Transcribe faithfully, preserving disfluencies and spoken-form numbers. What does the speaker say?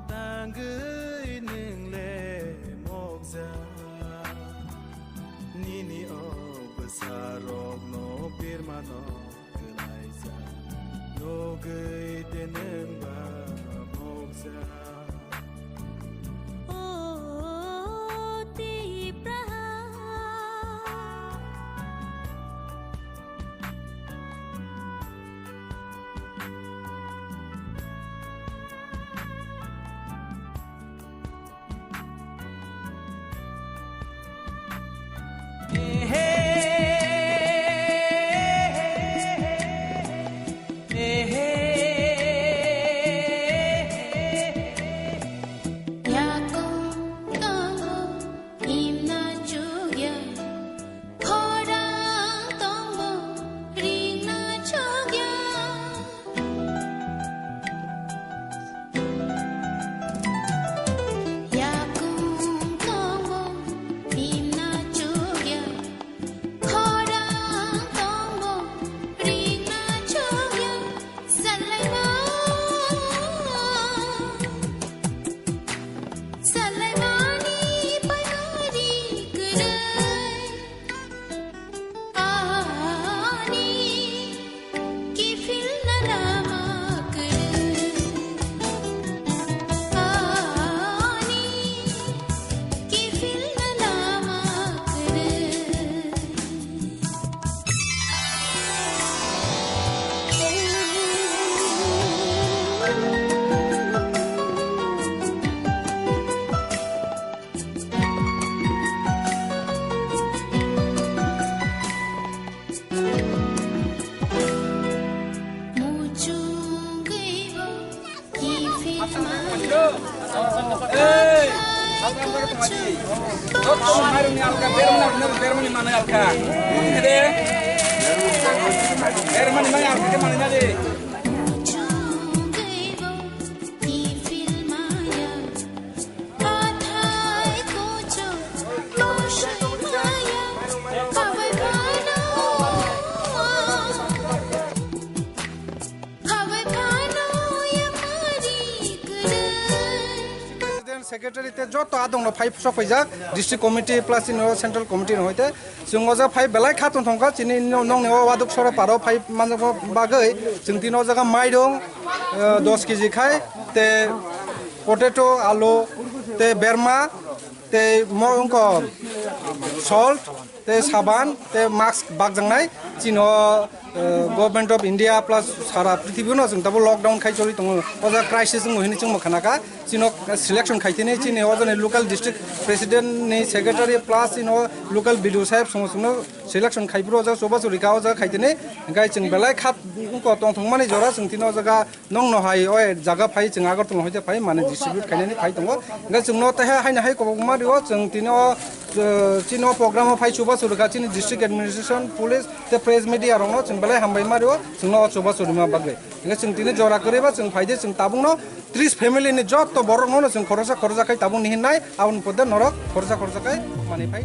Tangwi nwng le mokja, nini o bwsarokno birmano kwlaija, nugwi de nwng ba mokja. O Tipra. Yakung tongo himna chukya, khorang tongo ringna chukya. Yakung tongo himna chukya, khorang tongo ringna chukya. Salaima, salaimani paimari kwrwi. Ani kiphilna lama kwrwi. Ani kiphilna lama kwrwi. Ei, halka halka tongmani. Joto mairungni halka, bermani halka, bermani manwi halka. Kede? Bermani manwi halka khe manwi nadi. President, secretary te joto adongno phai sok paijak, district committee plus ino central committee no hoite. Chwng o jaga phai belai kha tong thong kha, chini no-, nongni o waduk sora paro phai manjakma bagwi chwng tini o jaga mairung, eh, dos kg khai, te potato, alu, te berma, te mo wngkha salt, te saban, te mask bakjaknai. Chini o, eh, Government of India plus sara prithibi no chwng tabuk lockdown khai choli tongo. O jaga crisis wngwi hwnwi chwngbo khna kha. Chini o selection khai tini chini o jani local district president ni secretary plus chini o local B D O saheb songo chwngno selection khai phuru o jaga chubachu rika o jaga khai tini. Hingkai chwng belai kha wngkha tongthokmani jora chwng tini o jaga nongno hai o jaga phai chwng Agartala hoite phai mane distribute khainani phai tongo. Hingkai chwngno teha haino hai kobokma rio chwng tini o, eh, chini o program o phai chubachu rika chini district administration, police te press media rokno chwng belai hambai ma rio chwngno o chubachu rima bagwi. Hingke chwng tini jora kwrwi ba chwng phai de, chwng tabukno tris family ni jotto borokno no chwng khoroksa khoroksa khai tabuk ni hinnai, aboni pore norok khoroksa khoroksa khai manwi phai.